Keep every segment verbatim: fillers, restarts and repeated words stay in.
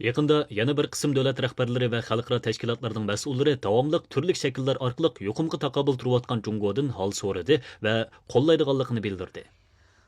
يېقىندا يەنە بىر قىسىم دۆلەت رەھبەرلىرى ۋە خەلقئارا تەشكىلاتلارنىڭ مەسئۇللىرى داۋاملىق تۈرلۈك شەكىللەر ئارقىلىق يۇقۇمغا تاقابىل تۇرۇۋاتقان جۇڭگودىن ھال سورىدى ۋە قوللايدىغانلىقىنى بىلدۈردى.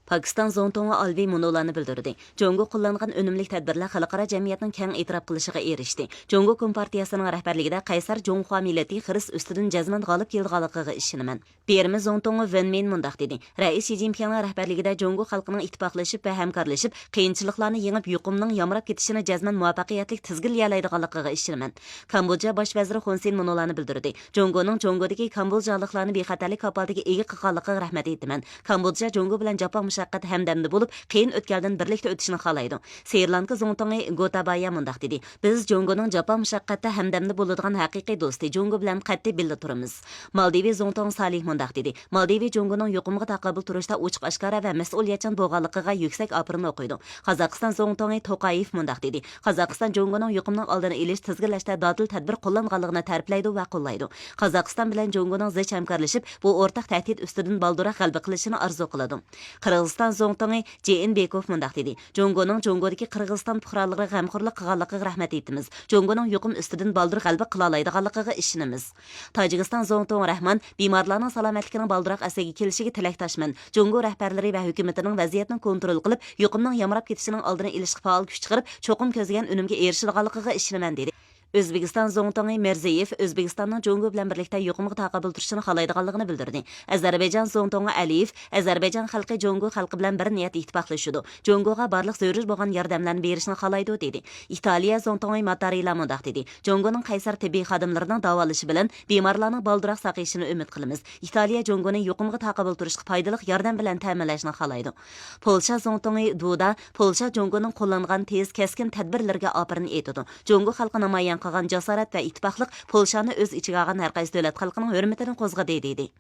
پاكىستان زۇڭتۇڭى ئالۋى مۇنۇلارنى بىلدۈردى: جۇڭگو قوللانغان ئۈنۈملۈك تەدبىرلەر خەلقئارا جەمئىيەتنىڭ كەڭ ئېتىراپ قىلىشىغا ئېرىشتى. جۇڭگو كومپارتىيەسىنىڭ رەھبەرلىكىدە قەيسەر جۇڭخۇا مىللىتى خىرىس ئۈستىدىن جەزمەن غالىب كېلىدىغانلىقىغا ئىشىنىمەن. بىرما زۇڭتۇڭى ۋېن مىن مۇنداق دېدى: رەئىس شى جىنپىڭنىڭ رەھبەرلىكىدە جۇڭگو خەلقىنىڭ ئىتتىپاقلىشىپ ۋە ھەمكارلىشىپ، قىيىنچىلىقلارنى يېڭىپ، يۇقۇمنىڭ يامراپ كېتىشىنى جەزمەن مۇۋەپپەقىيەتلىك تىزگىنلىيەلەيدىغانلىقىغا ئىشىنىمەن. كامبودژا باش ۋەزىرى خۇن سېن مۇنۇلارنى بىلدۈردى: جۇڭگونىڭ جۇڭگودىكى كامبودژالىقلارنى بىخەتەرلىك كاپالىتىگە ئىگە قىلغانلىقىغا رەھمەت ئېيتىمەن. كامبودژا جۇڭگو بىلەن جاپا مۇشەققەت ھەمدەمدە بولۇپ، قىيىن ئۆتكەلدىن بىرلىكتە ئۆتۈشىنى خالايدۇ. سرى لانكا زۇڭتۇڭى گوتابايا مۇنداق دېدى: بىز جۇڭگونىڭ جاپا مۇشەققەتتە ھەمدەمدە بولىدىغان ھەقىقىي دوستى، جۇڭگو بىلەن قەتئىي بىللە تۇرىمىز. مالدىۋى زۇڭتۇڭى سالىھ مۇنداق دېدى: مالدىۋى جۇڭگونىڭ يۇقۇمغا تاقابىل تۇرۇشتا ئوچۇق ئاشكارا ۋە مەسئۇلىيەتچان بولغانلىقىغا يۈكسەك ئاپىرىن ئوقۇيدۇ. قازاقىستان زۇڭتۇڭى توقايېف مۇنداق دېدى: قازاقىستان جۇڭگونىڭ يۇقۇمنىڭ ئالدىنى ئېلىش، تىزگىنلەشتە دادىل تەدبىر قوللانغانلىقىنى تەرىپلەيدۇ ۋە قوللايدۇ. قازاقىستان بىلەن جۇڭگونىڭ زىچ ھەمكارلىشىپ، بۇ ئورتاق تەھدىت ئۈستىدىن بالدۇرراق غەلىبە قىلىشىنى ئارزۇ قىلىدۇ. قىرغىزىستان زۇڭتۇڭى جېئىنبېكوف مۇنداق دېدى: جۇڭگونىڭ جۇڭگودىكى قىرغىزىستان پۇقرالىرىغا غەمخورلۇق قىلغانلىقىغا رەھمەت ئېيتىمىز. جۇڭگونىڭ يۇقۇم ئۈستىدىن بالدۇر غەلىبە قىلالايدىغانلىقىغا ئىشىنىمىز. تاجىكىستان زۇڭتۇڭى رەھمان بىمارلارنىڭ سالامەتلىكىنىڭ بالدۇرراق ئەسلىگە كېلىشىگە تىلەكداشمەن. جۇڭگو رەھبەرلىرى ۋە ھۆكۈمىتىنىڭ ۋەزىيەتنى كونترول قىلىپ، يۇقۇمنىڭ يامراپ كېتىشىنىڭ ئالدىنى ئېلىشقا پائال كۈچ چىقىرىپ، چوقۇم كۆزلىگەن ئۈنۈمگە ئېرىشىدىغانلىقىغا ئىشىنىمەن، دېدى. ئۆزبېكىستان زۇڭتۇڭى مىرزىيېف ئۆزبېكىستاننىڭ جۇڭگو بىلەن بىرلىكتە يۇقۇمغا تاقابىل تۇرۇشىنى خالايدىغانلىقىنى بىلدۈردى. ئەزەربەيجان زۇڭتۇڭى ئەلىيېف ئەزەربەيجان خەلقى جۇڭگو خەلقى بىلەن بىر نىيەتتە ئىتتىپاقلىشىدۇ، جۇڭگوغا بارلىق زۆرۈر بولغان ياردەملەرنى بېرىشنى خالايدۇ، دېدى. ئىتالىيە زۇڭتۇڭى ماتارېلا مۇنداق دېدى: جۇڭگونىڭ قەيسەر تېببىي خادىملىرىنىڭ داۋالىشى بىلەن بىمارلارنىڭ بالدۇرراق ساقىيىشىنى ئۈمىد قىلىمىز. ئىتالىيە جۇڭگونى يۇقۇمغا تاقابىل تۇرۇشقا پايدىلىق ياردەم بىلەن تەمىنلەشنى خالايدۇ. پولشا زۇڭتۇڭى دۇدا پولشا جۇڭگونىڭ قوللانغان تېز، كەسكىن تەدبىرلىرىگە ئاپىرىن ئېيتىدۇ. جۇڭگو خەلقى نامايان قىلغان جاسارەت ۋە ئىتتىپاقلىق پولشانى ئۆز ئىچىگە ئالغان ھەر قايسى دۆلەت خەلقىنىڭ ھۆرمىتىنى قوزغىدى، دېدى.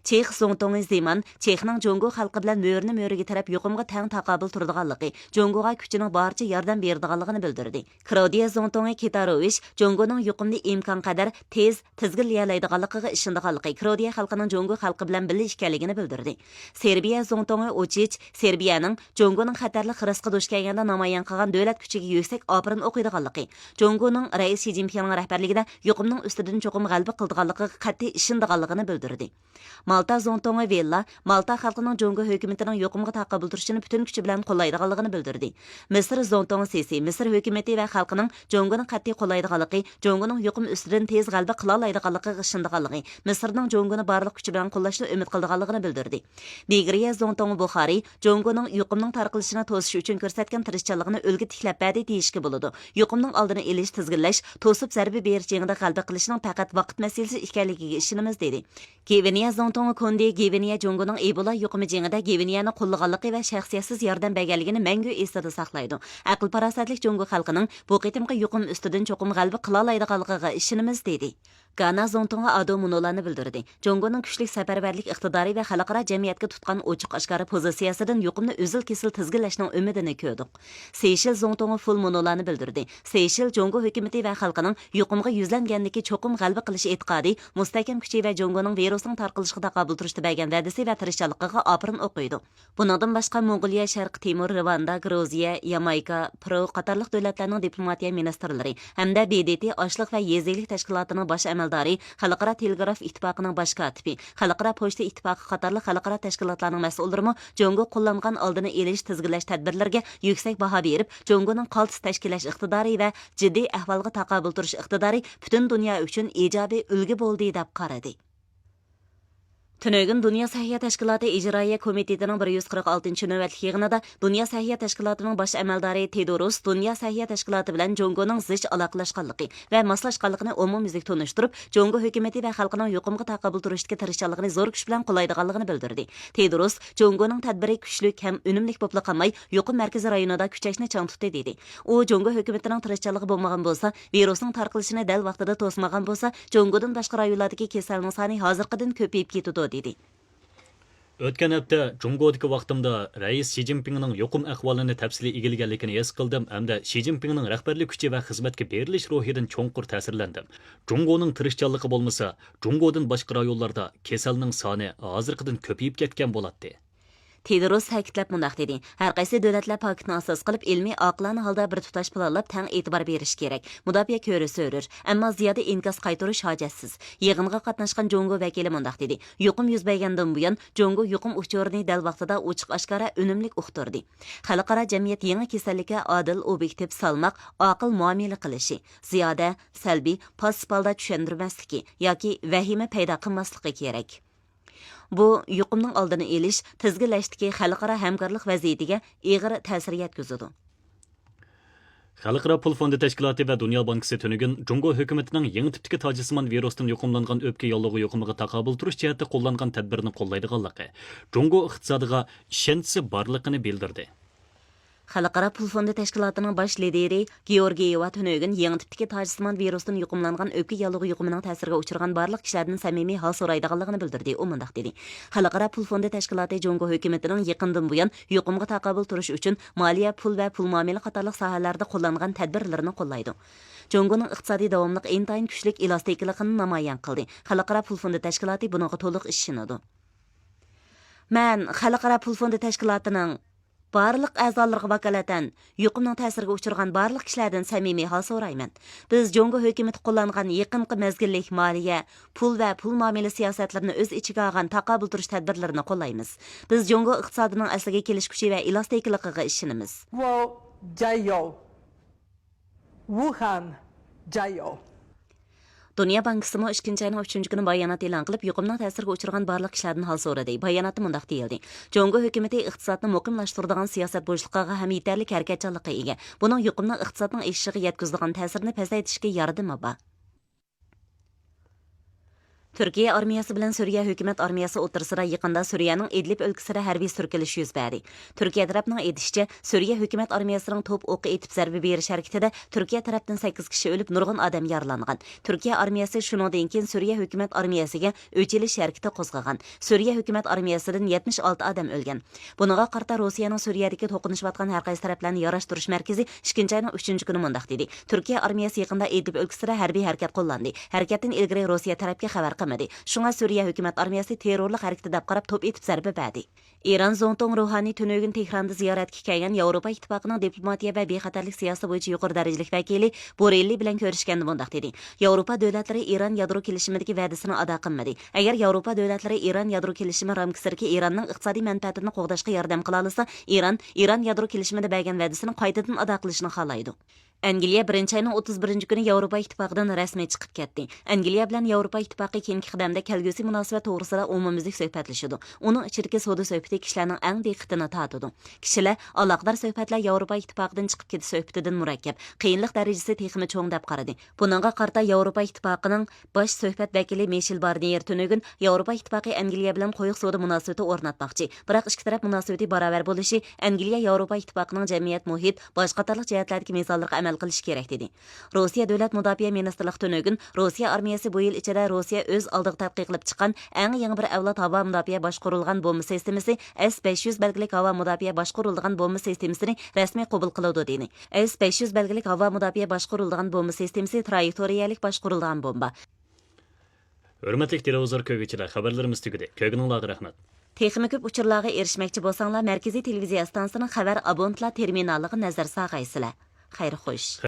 چېخ زۇڭتۇڭى زېمان چېخنىڭ جۇڭگو خەلقى بىلەن مۈرىنى مۈرىگە تىرەپ يۇقۇمغا تەڭ تاقابىل تۇرىدىغانلىقى، جۇڭگوغا كۈچىنىڭ بارىچە ياردەم بېرىدىغانلىقىنى بىلدۈردى. كراودىيە زۇڭتۇڭى كىتاروۋىچ جۇڭگونىڭ يۇقۇمنى ئىمكانقەدەر تېز تىزگىنلىيەلەيدىغانلىقىغا ئىشىنىدىغانلىقى، كراودىيە خەلقىنىڭ جۇڭگو خەلقى بىلەن بىللە ئىكەنلىكىنى بىلدۈردى. سېربىيە زۇڭتۇڭى ئوچىچ سېربىيەنىڭ جۇڭگونىڭ خەتەرلىك خىرىسقا دۇچ كەلگەندە نامايان قىلغان دۆلەت كۈچىگە يۈكسەك ئاپىرىن ئوقۇيدىغانلىقى، جۇڭگونىڭ رەئىس شى جىنپىڭنىڭ رەھبەرلىكىدە يۇقۇمنىڭ ئۈستىدىن چوقۇم غەلىبە قىلىدىغانلىقىغا قەتئىي ئىشىنىدىغانلىقىنى بىلدۈردى. مالتا زۇڭتۇڭى ۋىللا مالتا خەلقىنىڭ جۇڭگو ھۆكۈمىتىنىڭ يۇقۇمغا تاقابىل تۇرۇشىنى پۈتۈن كۈچى بىلەن قوللايدىغانلىقىنى بىلدۈردى. مىسىر زۇڭتۇڭى سىسى مىسىر ھۆكۈمىتى ۋە خەلقىنىڭ جۇڭگونى قەتئىي قوللايدىغانلىقى، جۇڭگونىڭ يۇقۇم ئۈستىدىن تېز غەلىبە قىلالايدىغانلىقىغا ئىشىنىدىغانلىقى، مىسىرنىڭ جۇڭگونى بارلىق كۈچى بىلەن قوللاشنى ئۈمىد قىلىدىغانلىقىنى بىلدۈردى. نېگرىيە زۇڭتۇڭى بۇخارىي جۇڭگونىڭ يۇقۇمنىڭ تارقىلىشىنى توسۇش ئۈچۈن كۆرسەتكەن تىرىشچانلىقىنى ئۈلگە تىكلەپ بەردى دېيىشكە بولىدۇ. يۇقۇمنىڭ ئالدىنى ئېلىش، تىزگىنلەش، توسۇپ زەربە بېرىش جېڭىدە غەلىبە قىلىشنىڭ پەقەت ۋاقىت مەسىلىسى ئىكەنلىكىگە ئىشىنىمىز، دېدى. گۋىنېيە زۇڭتۇڭى كوندى گۋىنېيە جۇڭگونىڭ ئېبولا يۇقۇمى جېڭىدە گۋىنېيەنى قوللىغانلىقى ۋە شەخسىيەتسىز ياردەم بەرگەنلىكىنى مەڭگۈ ئېسىدە ساقلايدۇ. ئەقىل-پاراسەتلىك جۇڭگو خەلقىنىڭ بۇ قېتىمقى يۇقۇم ئۈستىدىن چوقۇم غەلىبە قىلالايدىغانلىقىغا ئىشىنىمىز، دېدى. گانا زۇڭتۇڭى ئادو مۇنۇلارنى بىلدۈردى. جۇڭگونىڭ كۈچلۈك سەپەرۋەرلىك ئىقتىدارى ۋە خەلقئارا جەمئىيەتكە تۇتقان ئوچۇق ئاشكارا پوزىتسىيەسىدىن يۇقۇمنى ئۈزۈل-كېسىل تىزگىنلەشنىڭ ئۈمىدىنى كۆردۇق. سېيشېل زۇڭتۇڭى فۇل مۇنۇلارنى بىلدۈردى. سېيشېل جۇڭگو ھۆكۈمىتى ۋە خەلقىنىڭ يۇقۇمغا يۈزلەنگەنلىكى، چوقۇم غەلىبە قىلىش ئېتىقادى، مۇستەھكەم كۈچى ۋە جۇڭگونىڭ ۋىرۇسنىڭ تارقىلىشىغا تاقابىل تۇرۇشتا بەرگەن ۋەدىسى ۋە تىرىشچانلىقىغا ئاپىرىن ئوقۇيدۇ. بۇنىڭدىن باشقا، موڭغۇلىيە، شەرقىي تىمۇر، رىۋاندا، گرۇزىيە، يامايكا، پېرۇ قاتارلىق دۆلەتلەرنىڭ دىپلوماتىيە مىنىستىرلىرى ھەمدە ب د ت ئاشلىق ۋە يېزا ئىگىلىك تەشكىلاتىنىڭ باش ئەمەلدارى، خەلقئارا تېلېگراف ئىتتىپاقىنىڭ باش كاتىپى، خەلقئارا پوچتا ئىتتىپاقى قاتارلىق خەلقئارا تەشكىلاتلارنىڭ مەسئۇللىرىمۇ جۇڭگو قوللانغان ئالدىنى ئېلىش، تىزگىنلەش تەدبىرلىرىگە يۈكسەك باھا بېرىپ، جۇڭگونىڭ قالتىس تەشكىللەش ئىقتىدارى ۋە جىددىي ئەھۋالغا تاقابىل تۇرۇش ئىقتىدارى پۈتۈن دۇنيا ئۈچۈن ئىجابىي ئۈلگە بولدى، دەپ قارىدى. تۈنۈگۈن دۇنيا سەھىيە تەشكىلاتى ئىجرائىيە كومىتېتىنىڭ بىر يۈز قىرىق ئالتىنچى نۆۋەتلىك يىغىنىدا دۇنيا سەھىيە تەشكىلاتىنىڭ باش ئەمەلدارى تېدروس دۇنيا سەھىيە تەشكىلاتى بىلەن جۇڭگونىڭ زىچ ئالاقىلاشقانلىقى ۋە ماسلاشقانلىقىنى ئومۇميۈزلۈك تونۇشتۇرۇپ، جۇڭگو ھۆكۈمىتى ۋە خەلقىنىڭ يۇقۇمغا تاقابىل تۇرۇشتىكى تىرىشچانلىقىنى زور كۈچ بىلەن قوللايدىغانلىقىنى بىلدۈردى. تېدروس جۇڭگونىڭ تەدبىرى كۈچلۈك ھەم ئۈنۈملۈك بولۇپلا قالماي، يۇقۇم مەركىزى رايونىدا كۈچەشنى چىڭ تۇتتى، دېدى. ئۇ جۇڭگو ھۆكۈمىتىنىڭ تىرىشچانلىقى بولمىغان بولسا، ۋىرۇسنىڭ تارقىلىشىنى دەل ۋاقتىدا توسمىغان بولسا، جۇڭگودىن باشقا رايونلاردىكى كېسەلنىڭ سانى ھازىرقىدىن كۆپىيىپ كېتىدۇ، دېدى. ئۆتكەن ھەپتە جۇڭگودىكى ۋاقتىمدا رەئىس شى جىنپىڭنىڭ يۇقۇم ئەھۋالىنى تەپسىلىي ئىگىلىگەنلىكىنى ھېس قىلدىم ھەمدە شى جىنپىڭنىڭ رەھبەرلىك كۈچى ۋە خىزمەتكە بېرىلىش روھىدىن چوڭقۇر تەسىرلەندىم. جۇڭگونىڭ تىرىشچانلىقى بولمىسا، جۇڭگودىن باشقا رايونلاردا كېسەلنىڭ سانى ھازىرقىدىن كۆپىيىپ كەتكەن بولاتتى. تېدروس تەكىتلەپ مۇنداق دېدى: ھەرقايسى دۆلەتلەر پاكىتنى ئاساس قىلىپ، ئىلمىي، ئاقىلانە ھالدا بىر تۇتاش پىلانلاپ، تەڭ ئېتىبار بېرىشى كېرەك. مۇداپىئە كۆرى زۆرۈر، ئەمما زىيادە ئىنكاس قايتۇرۇش ھاجەتسىز. يىغىنغا قاتناشقان جۇڭگو ۋەكىلى مۇنداق دېدى: يۇقۇم يۈز بەرگەندىن بۇيان، جۇڭگو يۇقۇم ئۇچۇرىنى دەل ۋاقتىدا، ئوچۇق ئاشكارا، ئۈنۈملۈك ئۇقتۇردى. خەلقئارا جەمئىيەت يېڭى كېسەللىككە ئادىل، ئوبيېكتىپ، سالماق، ئاقىل مۇئامىلە قىلىشى، زىيادە سەلبىي، پاسسىپ ھالدا چۈشەندۈرمەسلىكى ياكى ۋەھىمە پەيدا قىلماسلىقى كېرەك. بۇ يۇقۇمنىڭ ئالدىنى ئېلىش، تىزگىنلەشتىكى خەلقئارا ھەمكارلىق ۋەزىيىتىگە ئېغىر تەسىر يەتكۈزىدۇ. خەلقئارا پۇل فوندى تەشكىلاتى ۋە دۇنيا بانكىسى تۈنۈگۈن جۇڭگو ھۆكۈمىتىنىڭ يېڭى تىپتىكى تاجسىمان ۋىرۇستىن يۇقۇملانغان ئۆپكە ياللۇغى يۇقۇمىغا تاقابىل تۇرۇش جەھەتتە قوللانغان تەدبىرىنى قوللايدىغانلىقى، جۇڭگو ئىقتىسادىغا ئىشەنچىسى بارلىقىنى بىلدۈردى. خەلقئارا پۇل فوندى تەشكىلاتىنىڭ باش لىدىرى گېئورگىيېۋا تۈنۈگۈن يېڭى تىپتىكى تاجسىمان ۋىرۇستىن يۇقۇملانغان ئۆپكە ياللۇغى يۇقۇمىنىڭ تەسىرىگە ئۇچرىغان بارلىق كىشىلەردىن سەمىمىي ھال سورايدىغانلىقىنى بىلدۈردى. ئۇ مۇنداق دېدى: خەلقئارا پۇل فوندى تەشكىلاتى جۇڭگو ھۆكۈمىتىنىڭ يېقىندىن بۇيان يۇقۇمغا تاقابىل تۇرۇش ئۈچۈن مالىيە، پۇل ۋە پۇل مۇئامىلە قاتارلىق ساھەلەردە قوللانغان تەدبىرلىرىنى قوللايدۇ. جۇڭگونىڭ ئىقتىسادىي داۋاملىق ئىنتايىن كۈچلۈك ئېلاستىكىلىقىنى نامايان قىلدى. خەلقئارا پۇل فوندى تەشكىلاتى بۇنىڭغا تولۇق ئىشىنىدۇ. مەن خەلقئارا پۇل فوندى تەشكىلاتىنىڭ بارلىق ئەزالىرىغا ۋاكالىتەن يۇقۇمنىڭ تەسىرىگە ئۇچرىغان بارلىق كىشىلەردىن سەمىمىي ھال سورايمەن. بىز جۇڭگو ھۆكۈمىتى قوللانغان يېقىنقى مەزگىللىك مالىيە، پۇل ۋە پۇل مۇئامىلە سىياسەتلىرىنى ئۆز ئىچىگە ئالغان تاقابىل تۇرۇش تەدبىرلىرىنى قوللايمىز. بىز جۇڭگو ئىقتىسادىنىڭ ئەسلىگە كېلىش كۈچى ۋە ئېلاستىكىلىقىغا ئىشىنىمىز. 我加油，武汉加油。 دۇنيا بانكىسىمۇ ئىككىنچى ئاينىڭ ئۈچىنچى كۈنى بايانات ئېلان قىلىپ، يۇقۇمنىڭ تەسىرىگە ئۇچرىغان بارلىق كىشىلەردىن ھال سورىدى. باياناتتا مۇنداق دېيىلدى: جۇڭگو ھۆكۈمىتى ئىقتىسادنى مۇقىملاشتۇرىدىغان سىياسەت بوشلۇقىغا ھەم يېتەرلىك ھەرىكەتچانلىققا ئىگە. بۇنىڭ يۇقۇمنىڭ ئىقتىسادنىڭ ئېشىشىغا يەتكۈزىدىغان تەسىرىنى پەسەيتىشكە ياردىمى بار. تۈركىيە ئارمىيەسى بىلەن سۈرىيە ھۆكۈمەت ئارمىيەسى ئوتتۇرىسىدا يېقىندا سۈرىيەنىڭ ئىدلىب ئۆلكىسىدە ھەربىي سۈركىلىش يۈز بەردى. تۈركىيە تەرەپنىڭ ئېيتىشىچە، سۈرىيە ھۆكۈمەت ئارمىيەسىنىڭ توپ ئوقى ئېتىپ زەربە بېرىش ھەرىكىتىدە تۈركىيە تەرەپتىن سەككىز كىشى ئۆلۈپ، نۇرغۇن ئادەم يارىلانغان. تۈركىيە ئارمىيەسى شۇنىڭدىن كېيىن سۈرىيە ھۆكۈمەت ئارمىيەسىگە ئۆچ ئېلىش ھەرىكىتى قوزغىغان. سۈرىيە ھۆكۈمەت ئارمىيەسىدىن يەتمىش ئالتە ئادەم ئۆلگەن. بۇنىڭغا قارىتا روسىيەنىڭ سۈرىيەدىكى توقۇنۇشۇۋاتقان ھەرقايسى تەرەپلەرنى ياراشتۇرۇش مەركىزى ئىككىنچى ئاينىڭ ئۈچىنچى كۈنى مۇنداق دېدى: تۈركىيە ئارمىيەسى يېقىندا ئىدلىب ئۆلكىسىدە ھەربىي ھەرىكەت قوللاندى. ھەرىكەتتىن ئىلگىرى روسىيە تەرەپكە خەۋەر قىلمىدى. شۇڭا سۈرىيە ھۆكۈمەت ئارمىيەسى تېررورلۇق ھەرىكىتى دەپ قاراپ توپ ئېتىپ زەربە بەردى. ئىران زۇڭتۇڭ روھانى تۈنۈگۈن تېھراندا زىيارەتكە كەلگەن ياۋروپا ئىتتىپاقىنىڭ دىپلوماتىيە ۋە بىخەتەرلىك سىياسىتى بويىچە يۇقىرى دەرىجىلىك ۋەكىلى بورېللى بىلەن كۆرۈشكەندە مۇنداق دېدى: ياۋروپا دۆلەتلىرى ئىران يادرو كېلىشىمىدىكى ۋەدىسىنى ئادا قىلمىدى. ئەگەر ياۋروپا دۆلەتلىرى ئىران يادرو كېلىشىمى رامكىسىدىكى ئىراننىڭ ئىقتىسادىي مەنپەئەتىنى قوغداشقا ياردەم قىلالىسا، ئىران، ئىران يادرو كېلىشىمىدە بەرگەن ۋەدىسىنى قايتىدىن ئادا قىلىشىنى خالايدۇ. ئەنگلىيە بىرىنچى ئاينىڭ ئوتتۇز بىرىنچى كۈنى ياۋروپا ئىتتىپاقىدىن رەسمىي چىقىپ كەتتى. ئەنگلىيە بىلەن ياۋروپا ئىتتىپاقى كېيىنكى قەدەمدە كەلگۈسى مۇناسىۋەت توغرىسىدا ئومۇميۈزلۈك سۆھبەتلىشىدۇ. ئۇنىڭ ئىچىدىكى سودا سۆھبىتى كىشىلەرنىڭ ئەڭ دىققىتىنى تارتىدۇ. كىشىلەر ئالاقىدار سۆھبەتلەر ياۋروپا ئىتتىپاقىدىن چىقىپ كېتىش سۆھبىتىدىن مۇرەككەپ، قىيىنلىق دەرىجىسى تېخىمۇ چوڭ دەپ قارىدى. بۇنىڭغا قارىتا ياۋروپا ئىتتىپاقىنىڭ باش سۆھبەت ۋەكىلى مىشېل بارنيېر تۈنۈگۈن ياۋروپا ئىتتىپاقى ئەنگلىيە بىلەن قويۇق سودا مۇناسىۋىتى ئورناتماقچى، بىراق ئىككى تەرەپ مۇناسىۋىتى باراۋەر بولۇشى ئەنگلىيە ياۋروپا ئىتتىپاقىنىڭ جەمئىيەت، مۇھىت، باج قاتارلىق جەھەتلەردىكى مىزانلىرىغا ئەمەل قىلىشى كېرەك، دېدى. روسىيە دۆلەت مۇداپىئە مىنىستىرلىقى تۈنۈگۈن روسىيە ئارمىيەسى بۇ يىل ئىچىدە روسىيە ئۆز ئالدىغا تەتقىق قىلىپ چىققان ئەڭ يېڭى بىر ئەۋلاد ھاۋا مۇداپىئە باشقۇرۇلغان بومبا سىستېمىسى ئەس بەش يۈز بەلگىلىك ھاۋا مۇداپىئە باشقۇرۇلىدىغان بومبا سىستېمىسىنى رەسمىي قوبۇل قىلىدۇ، دېدى. ئەس بەش يۈز بەلگىلىك ھاۋا مۇداپىئە باشقۇرۇلىدىغان بومبا سىستېمىسى ترايېكتورىيەلىك باشقۇرۇلىدىغان بومبا. ھۆرمەتلىك تېلېۋىزور كۆرگۈچىلەر، خەۋەرلىرىمىز تۈگىدى. كۆرگىنىڭلارغا رەھمەت. تېخىمۇ كۆپ ئۇچۇرلارغا ئېرىشمەكچى بولساڭلار، مەركىزىي تېلېۋىزىيە ئىستانسىسىنىڭ خەۋەر ئابونتلار تېرمىنالىغا نەزەر سالغايسىلەر. خەير خوش.